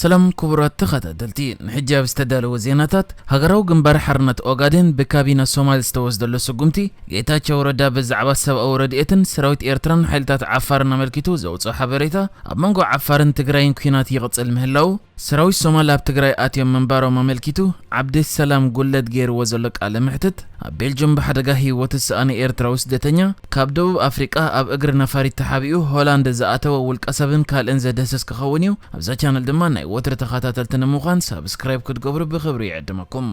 ሰላም ክቡራት ተኸታተልቲ፣ ንሕጂ ኣብ ዝተዳለወ ዜናታት፣ ሃገራዊ ግንባር ሓርነት ኦጋዴን ብካቢነ ሶማል ዝተወስደሉ ስጉምቲ፣ ጌታቸው ረዳ ብዛዕባ ሰብኣዊ ረድኤትን ሰራዊት ኤርትራን ሓይልታት ዓፋርን ኣመልኪቱ ዘውፅኦ ሓበሬታ፣ ኣብ መንጎ ዓፋርን ትግራይን ኲናት ይቕፅል ምህላው፣ ሰራዊት ሶማል ኣብ ትግራይ ኣትዮም ምንባሮም ኣመልኪቱ ዓብደሰላም ጉለድ ገይርዎ ዘሎ ቃለ መሕትት፣ ኣብ ቤልጅም ብሓደጋ ህይወቱ ዝሰኣነ ኤርትራዊ ስደተኛ፣ ካብ ደቡብ ኣፍሪቃ ኣብ እግሪ ነፋሪት ተሓቢኡ ሆላንድ ዝኣተወ ውልቀ ሰብን ካልእን ዘድህስስ ክኸውን እዩ። ኣብዛ ቻነል ድማ ናይ ወትሪ ተኸታተልቲ ንምዃን ሳብስክራይብ ክትገብሩ ብኽብሪ ይዕድመኩም።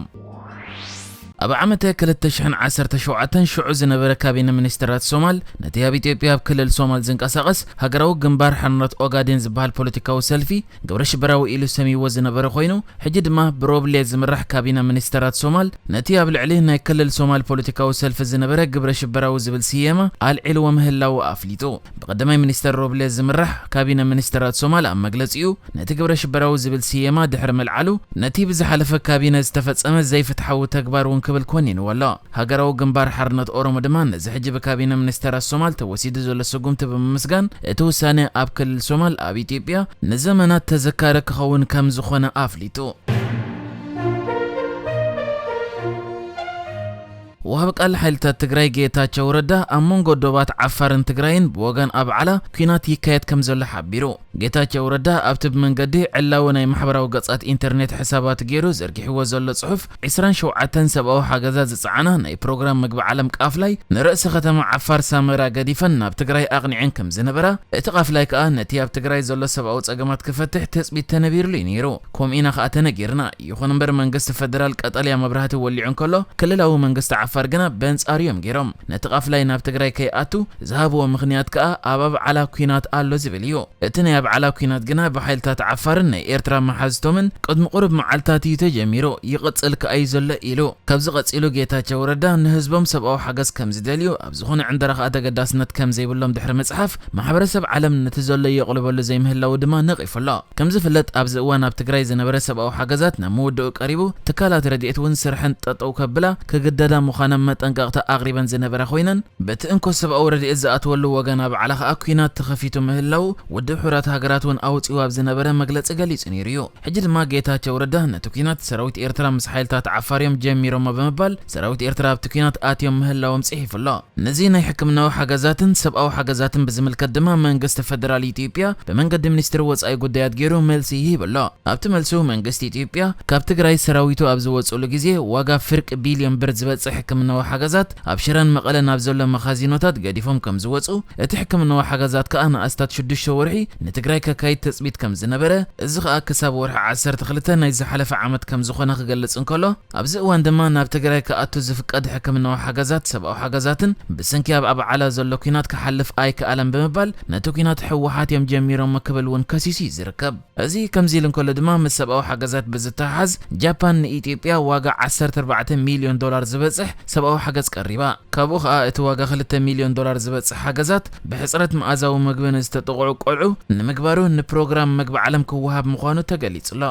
ኣብ ዓመተ ክልተ ሽሕን ዓሰርተ ሸውዓተን ሽዑ ዝነበረ ካቢነ ሚኒስተራት ሶማል፣ ነቲ ኣብ ኢትዮጵያ ኣብ ክልል ሶማል ዝንቀሳቐስ ሃገራዊ ግንባር ሓርነት ኦጋዴን ዝበሃል ፖለቲካዊ ሰልፊ፣ ግብረ ሽበራዊ ኢሉ ሰሚዎ ዝነበረ ኮይኑ፣ ሕጂ ድማ ብሮብሌ ዝምራሕ ካቢነ ሚኒስተራት ሶማል፣ ነቲ ኣብ ልዕሊ ናይ ክልል ሶማል ፖለቲካዊ ሰልፊ ዝነበረ ግብረ ሽበራዊ ዝብል ስየማ ኣልዒልዎ ምህላዉ ኣፍሊጡ። ብቐዳማይ ሚኒስተር ሮብሌ ዝምራሕ ካቢነ ሚኒስተራት ሶማል ኣብ መግለጺኡ፣ ነቲ ግብረ ሽበራዊ ዝብል ስየማ ድሕሪ ምልዓሉ፣ ነቲ ብዝሓለፈ ካቢነ ዝተፈጸመ ዘይፍትሓዊ ተግባር እውን ክብል ኮኒንዎ ኣሎ። ሃገራዊ ግንባር ሓርነት ኦሮሞ ድማ ነዚ ሕጂ ብካቢነ ሚኒስተራት ሶማል ተወሲዱ ዘሎ ስጉምቲ ብምምስጋን፣ እቲ ውሳነ ኣብ ክልል ሶማል ኣብ ኢትዮጵያ ንዘመናት ተዘካሪ ክኸውን ከም ዝኾነ ኣፍሊጡ። ወሃቢ ቃል ሓይልታት ትግራይ ጌታቸው ረዳ ኣብ መንጎ ዶባት ዓፋርን ትግራይን ብወገን ኣብዓላ ኲናት ይካየድ ከም ዘሎ ሓቢሩ። ጌታቸው ረዳ ኣብቲ ብመንገዲ ዕላዊ ናይ ማሕበራዊ ገጻት ኢንተርኔት ሕሳባት ገይሩ ዘርጊሕዎ ዘሎ ጽሑፍ፣ ዕስራን ሸውዓተን ሰብኣዊ ሓገዛት ዝጸዓና ናይ ፕሮግራም ምግቢ ዓለም ቃፍላይ ንርእሲ ከተማ ዓፋር ሳመራ ገዲፈን ናብ ትግራይ ኣቕኒዐን ከም ዝነበራ፣ እቲ ቃፍላይ ከኣ ነቲ ኣብ ትግራይ ዘሎ ሰብኣዊ ጸገማት ክፈትሕ ትጽቢት ተነቢርሉ እዩ ነይሩ። ከምኡ ኢና ከኣ ተነጊርና። ይኹን እምበር መንግስቲ ፈደራል ቀጠልያ መብራህቲ ወሊዑ እንከሎ፣ ክልላዊ መንግስቲ ዓፋር ግና በንጻሩ እዮም ገይሮም። ነቲ ቃፍላይ ናብ ትግራይ ከይኣቱ ዝሃብዎ ምኽንያት ከኣ ኣብ ኣብዓላ ኲናት ኣሎ ዝብል እዩ። እቲ ናይ ኣብዓላ ኲናት ግና ብሓይልታት ዓፋርን ናይ ኤርትራ መሓዝቶምን ቅድሚ ቁሩብ መዓልታት እዩ ተጀሚሩ፣ ይቕጽል ከኣ እዩ ዘሎ ኢሉ። ካብዚ ቀጺሉ ጌታቸው ረዳ ንህዝቦም ሰብኣዊ ሓገዝ ከም ዝደልዩ፣ ኣብ ዝኾነ ዕንደራ ከኣ ተገዳስነት ከም ዘይብሎም ድሕሪ ምጽሓፍ፣ ማሕበረሰብ ዓለም ነቲ ዘሎ የቕልበሉ ዘይምህላዉ ድማ ነቒፉ ኣሎ። ከም ዝፍለጥ ኣብዚ እዋን ኣብ ትግራይ ዝነበረ ሰብኣዊ ሓገዛት ናብ ምውድኡ ቀሪቡ፣ ትካላት ረድኤት እውን ስርሐን ጠጠው ከብላ ክግደዳ ምዃነን መጠንቀቕታ ኣቕሪበን ዝነበራ ኮይነን፣ በቲ እንኮ ሰብኣዊ ረድኤት ዝኣትወሉ ወገን ኣብዓላ ከኣ ኲናት ተኸፊቱ ምህላዉ ውድብ ሕቡራት ሃገራት እውን ኣውጺኡ ኣብ ዝነበረ መግለጺ ገሊጹ ነይሩ እዩ። ሕጂ ድማ ጌታቸው ረዳ ነቲ ኲናት ሰራዊት ኤርትራ ምስ ሓይልታት ዓፋር እዮም ጀሚሮሞ ብምባል ሰራዊት ኤርትራ ኣብቲ ኲናት ኣትዮም ምህላዎም ጽሒፉ ኣሎ። ነዚ ናይ ሕክምናዊ ሓገዛትን ሰብኣዊ ሓገዛትን ብዝምልከት ድማ መንግስቲ ፈደራል ኢትዮጵያ ብመንገዲ ሚኒስትሪ ወጻኢ ጉዳያት ገይሩ መልሲ ይህብ ኣሎ። ኣብቲ መልሱ መንግስቲ ኢትዮጵያ ካብ ትግራይ ሰራዊቱ ኣብ ዝወጽእሉ ግዜ ዋጋ ፍርቂ ቢልዮን ብር ዝበጽሕ ሕክምናዊ ሓገዛት ኣብ ሽረን መቐለን ኣብ ዘሎ መኻዚኖታት ገዲፎም ከም ዝወጹ፣ እቲ ሕክምናዊ ሓገዛት ከኣ ንኣስታት ሽዱሽተ ወርሒ ንትግራይ ከካይድ ትጽቢት ከም ዝነበረ፣ እዚ ከኣ ክሳብ ወርሒ ዓሰርተ ክልተ ናይ ዝሓለፈ ዓመት ከም ዝኾነ ክገልጽ እንከሎ፣ ኣብዚ እዋን ድማ ናብ ትግራይ ክኣቱ ዝፍቀድ ሕክምናዊ ሓገዛት፣ ሰብኣዊ ሓገዛትን ብሰንኪ ኣብ ኣብዓላ ዘሎ ኲናት ክሓልፍ ኣይከኣለን ብምባል፣ ነቲ ኲናት ህወሓት እዮም ጀሚሮሞ ክብል እውን ከሲሱ እዩ ዝርከብ። እዚ ከምዚ ኢሉ እንከሎ ድማ ምስ ሰብኣዊ ሓገዛት ብዝተሓሓዝ፣ ጃፓን ንኢትዮጵያ ዋጋ ዓሰርተ ኣርባዕተ ሚልዮን ዶላር ዝበጽሕ ሰብኣዊ ሓገዝ ቀሪባ። ካብኡ ኸኣ እቲ ዋጋ ክልተ ሚልዮን ዶላር ዝበጽሕ ሓገዛት ብሕጽረት መኣዛዊ ምግቢ ንዝተጠቕዑ ቆልዑ ንምግባሩ ንፕሮግራም ምግቢ ዓለም ክወሃብ ምዃኑ ተገሊጹ ኣሎ።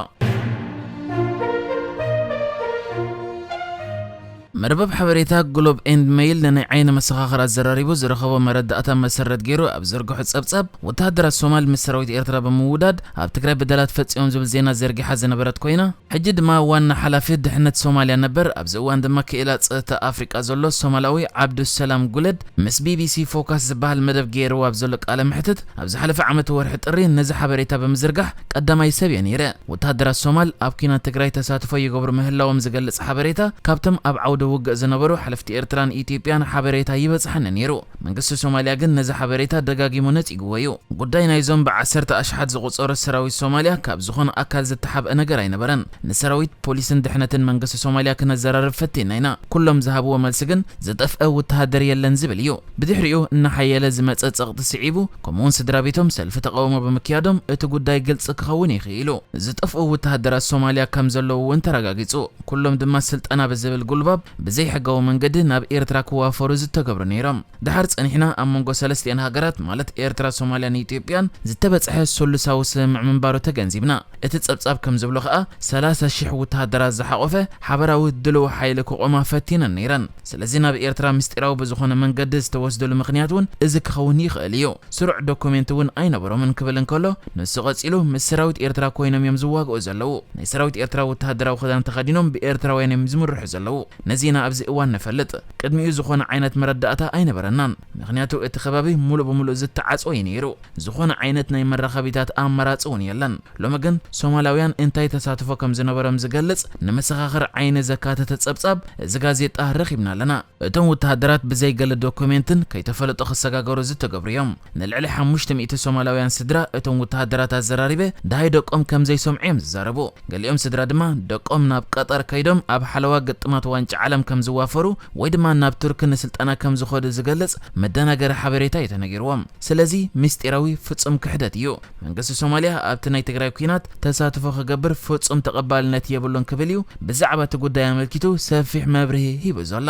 መርበብ ሓበሬታ ግሎብ ኤንድ ሜይል ንናይ ዓይኒ መሰኻኽር ኣዘራሪቡ ዝረኸቦ መረዳእታ መሰረት ገይሩ ኣብ ዘርግሖ ጸብጻብ፣ ወተሃደራት ሶማል ምስ ሰራዊት ኤርትራ ብምውዳድ ኣብ ትግራይ በደላት ፈጺሞም ዝብል ዜና ዘርጊሓ ዝነበረት ኮይና፣ ሕጂ ድማ ዋና ሓላፊ ድሕነት ሶማልያ ነበር፣ ኣብዚ እዋን ድማ ክኢላ ጸጥታ ኣፍሪቃ ዘሎ ሶማላዊ ዓብዱሰላም ጉለድ ምስ ቢቢሲ ፎካስ ዝበሃል መደብ ገይርዎ ኣብ ዘሎ ቃለ መሕትት፣ ኣብ ዝሓለፈ ዓመት ወርሒ ጥሪ ነዚ ሓበሬታ ብምዝርጋሕ ቀዳማይ ሰብ እየ ነይረ። ወተሃደራት ሶማል ኣብ ኲናት ትግራይ ተሳትፎ ይገብሩ ምህላዎም ዝገልጽ ሓበሬታ ካብቶም ኣብ ዓውደ ውግእ ዝነበሩ ሓለፍቲ ኤርትራን ኢትዮጵያን ሓበሬታ ይበጽሓኒ ነይሩ። መንግስቲ ሶማልያ ግን ነዚ ሓበሬታ ደጋጊሙ ነጺግዎ እዩ። ጉዳይ ናይዞም ብዓሰርተ ኣሽሓት ዝቑጸሩ ሰራዊት ሶማልያ ካብ ዝኾነ ኣካል ዝተሓብአ ነገር ኣይነበረን። ንሰራዊት፣ ፖሊስን ድሕነትን መንግስቲ ሶማልያ ክነዘራርብ ፈቲና ኢና። ኩሎም ዝሃብዎ መልሲ ግን ዝጠፍአ ወተሃደር የለን ዝብል እዩ። ብድሕሪኡ እናሓየለ ዝመጸ ጸቕጢ ስዒቡ፣ ከምኡውን ስድራ ቤቶም ሰልፊ ተቓውሞ ብምክያዶም እቲ ጉዳይ ግልጺ ክኸውን ይኽኢሉ። ዝጠፍኡ ወተሃደራት ሶማልያ ከም ዘለዉ እውን ተረጋጊጹ። ኩሎም ድማ ስልጠና ብዝብል ጉልባብ ብዘይሕጋዊ መንገዲ ናብ ኤርትራ ክዋፈሩ ዝተገብሩ ነይሮም። ድሓር ጸኒሕና ኣብ መንጎ ሰለስቲኣን ሃገራት ማለት ኤርትራ፣ ሶማልያን ኢትዮጵያን ዝተበጽሐ ስሉሳዊ ስምምዕ ምንባሩ ተገንዚብና። እቲ ጸብጻብ ከም ዝብሎ ከኣ ሰላሳ ሽሕ ወተሃደራት ዝሓቖፈ ሓበራዊ ድልው ሓይሊ ክቖማ ፈቲነን ነይረን። ስለዚ ናብ ኤርትራ ምስጢራዊ ብዝኾነ መንገዲ ዝተወስደሉ ምኽንያት እውን እዚ ክኸውን ይኽእል እዩ። ስሩዕ ዶኩሜንት እውን ኣይነበሮምን ክብል እንከሎ፣ ንሱ ቀጺሉ ምስ ሰራዊት ኤርትራ ኮይኖም እዮም ዝዋግኡ ዘለዉ። ናይ ሰራዊት ኤርትራ ወተሃደራዊ ክዳን ተኸዲኖም ብኤርትራውያን እዮም ዝምርሑ ዘለዉ። ነዚ ኢና ኣብዚ እዋን ንፈልጥ። ቅድሚኡ ዝኾነ ዓይነት መረዳእታ ኣይነበረናን። ምኽንያቱ እቲ ከባቢ ሙሉእ ብሙሉእ ዝተዓጽወ እዩ ነይሩ። ዝኾነ ዓይነት ናይ መራኸቢታት ኣማራጺ እውን የለን። ሎሚ ግን ሶማላውያን እንታይ ተሳትፎ ከም ዝነበሮም ዝገልጽ ንመሰኻኽር ዓይኒ ዘካተተ ጸብጻብ እዚ ጋዜጣ ረኺብና ኣለና። እቶም ወተሃደራት ብዘይ ገለ ዶኩሜንትን ከይተፈለጡ ክሰጋገሩ ዝተገብሩ እዮም። ንልዕሊ ሓሙሽተ ሚእቲ ሶማላውያን ስድራ እቶም ወተሃደራት ኣዘራሪበ፣ ደሃይ ደቆም ከም ዘይሰምዑ እዮም ዝዛረቡ። ገሊኦም ስድራ ድማ ደቆም ናብ ቀጠር ከይዶም ኣብ ሓለዋ ግጥማት ዋንጫ ዓለም ከም ዝዋፈሩ ወይ ድማ ናብ ቱርኪ ንስልጠና ከም ዝኸዱ ዝገልጽ መደናገሪ ሓበሬታ እዩ ተነጊርዎም። ስለዚ ምስጢራዊ ፍጹም ክሕደት እዩ። መንግስቲ ሶማልያ ኣብቲ ናይ ትግራይ ኲናት ተሳትፎ ክገብር ፍጹም ተቐባልነት የብሉን ክብል እዩ ብዛዕባ እቲ ጉዳይ ኣመልኪቱ ሰፊሕ መብርሂ ሂቡ ዘሎ።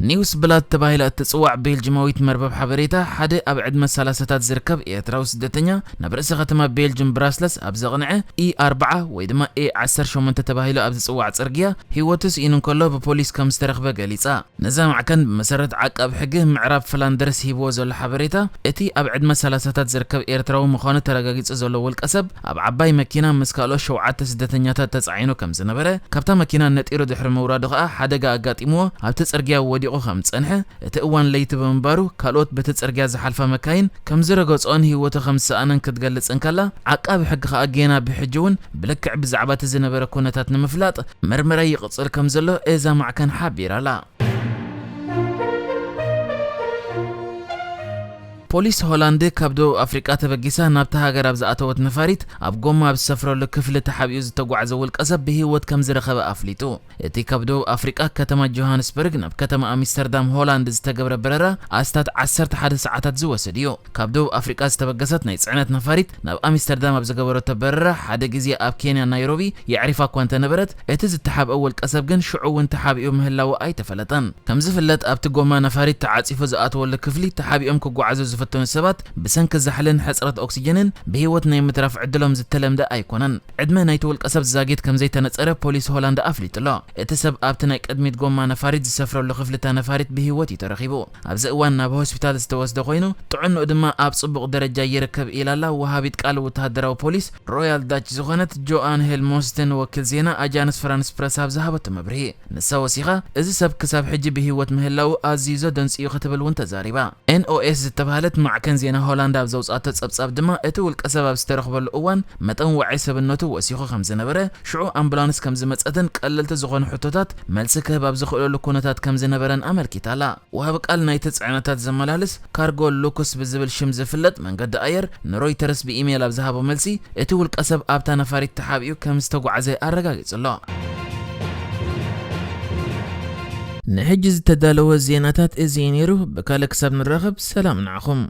ኒውስ ብላድ ተባሂላ እትጽዋዕ ቤልጅማዊት መርበብ ሓበሬታ፣ ሓደ ኣብ ዕድመ ሰላሳታት ዝርከብ ኤርትራዊ ስደተኛ ናብ ርእሰ ከተማ ቤልጅም ብራስለስ ኣብ ዘቕንዐ ኢ ኣርብዓ ወይ ድማ ኤ ዓሰርተ ሸሞንተ ተባሂሉ ኣብ ዝጽዋዕ ጽርግያ ህይወቱ ስኢኑ እንከሎ ብፖሊስ ከም ዝተረኽበ ገሊጻ። ነዛ ማዕከን ብመሰረት ዓቃብ ሕጊ ምዕራብ ፍላንደርስ ሂብዎ ዘሎ ሓበሬታ፣ እቲ ኣብ ዕድመ ሰላሳታት ዝርከብ ኤርትራዊ ምዃኑ ተረጋጊጹ ዘሎ ውልቀ ሰብ፣ ኣብ ዓባይ መኪና ምስ ካልኦት ሸውዓተ ስደተኛታት ተጻዒኑ ከም ዝነበረ፣ ካብታ መኪና ነጢሩ ድሕሪ ምውራዱ ከኣ ሓደጋ ኣጋጢምዎ ኣብቲ ጽርግያ ወዲቑ ከም ዝጸንሐ፣ እቲ እዋን ለይቲ ብምንባሩ ካልኦት በቲ ጽርግያ ዝሓልፋ መካይን ከም ዝረገጽኦን ህይወቱ ከም ዝሰኣነን ክትገልጽ እንከላ፣ ዓቃቢ ሕጊ ከኣ ጌና ብሕጂ እውን ብልክዕ ብዛዕባ እቲ ዝነበረ ኩነታት ንምፍላጥ መርመራ ይቕጽል ከም ዘሎ እዛ ማዕከን ሓቢራ ኣላ። ፖሊስ ሆላንድ ካብ ደቡብ ኣፍሪቃ ተበጊሳ ናብታ ሃገር ኣብ ዝኣተወት ነፋሪት ኣብ ጎማ ኣብ ዝሰፍረሉ ክፍሊ ተሓቢኡ ዝተጓዕዘ ውልቀ ሰብ ብህይወት ከም ዝረኸበ ኣፍሊጡ። እቲ ካብ ደቡብ ኣፍሪቃ ከተማ ጆሃንስበርግ ናብ ከተማ ኣምስተርዳም ሆላንድ ዝተገብረ በረራ ኣስታት ዓሰርተ ሓደ ሰዓታት ዝወስድ እዩ። ካብ ደቡብ ኣፍሪቃ ዝተበገሰት ናይ ጽዕነት ነፋሪት ናብ ኣምስተርዳም ኣብ ዝገበረቶ በረራ ሓደ ግዜ ኣብ ኬንያ ናይሮቢ የዕሪፋ እኳ እንተነበረት፣ እቲ ዝተሓብአ ውልቀ ሰብ ግን ሽዑ እውን ተሓቢኡ ምህላዉ ኣይተፈለጠን። ከም ዝፍለጥ ኣብቲ ጎማ ነፋሪት ተዓጺፉ ዝኣተወሉ ክፍሊ ተሓቢኦም ክጓዓዙ ዝፈተኑ ሰባት ብሰንኪ ዛሕልን ሕጽረት ኦክሲጅንን ብህይወት ናይ ምትራፍ ዕድሎም ዝተለምደ ኣይኮነን። ዕድመ ናይቲ ውልቀ ሰብ ዛጊት ከም ዘይተነጸረ ፖሊስ ሆላንድ ኣፍሊጡ ኣሎ። እቲ ሰብ ኣብቲ ናይ ቅድሚት ጎማ ነፋሪት ዝሰፍረሉ ክፍሊ እታ ነፋሪት ብህይወት እዩ ተረኺቡ። ኣብዚ እዋን ናብ ሆስፒታል ዝተወስደ ኮይኑ፣ ጥዕንኡ ድማ ኣብ ጽቡቕ ደረጃ ይርከብ ኢላ ኣላ ወሃቢት ቃል ወተሃደራዊ ፖሊስ ሮያል ዳች ዝኾነት ጆኣን ሄልሞስትን ወኪል ዜና ኣጃንስ ፍራንስ ፕረስ ኣብ ዝሃበቶ መብርሂ። ንሳ ወሲኻ፣ እዚ ሰብ ክሳብ ሕጂ ብህይወት ምህላዉ ኣዝዩ ዘደንጽ እዩ ክትብል እውን ተዛሪባ። ኤን ኦ ኤስ ዝተባህለት ማዕከን ዜና ሆላንድ ኣብ ዘውጽኣቶ ጸብጻብ ድማ፣ እቲ ውልቀ ሰብ ኣብ ዝተረኽበሉ እዋን መጠን ዋዒ ሰብነቱ ወሲኹ ከም ዝነበረ፣ ሽዑ ኣምቡላንስ ከም ዝመጸትን ቀለልቲ ዝኾኑ ሕቶታት መልሲ ክህብ ኣብ ዝኽእለሉ ኩነታት ከም ዝነበረን ኣመልኪታ ኣላ። ወሃቢ ቃል ናይቲ ጽዕነታት ዘመላልስ ካርጎ ሉክስ ብዝብል ሽም ዝፍለጥ መንገዲ ኣየር ንሮይተርስ ብኢሜይል ኣብ ዝሃቦ መልሲ፣ እቲ ውልቀ ሰብ ኣብታ ነፋሪት ተሓቢኡ ከም ዝተጓዕዘ ኣረጋጊጹ ኣሎ። ንሕጂ ዝተዳለወ ዜናታት እዚ እዩ ነይሩ። ብካልእ ክሳብ ንራኸብ ሰላም ንዓኹም።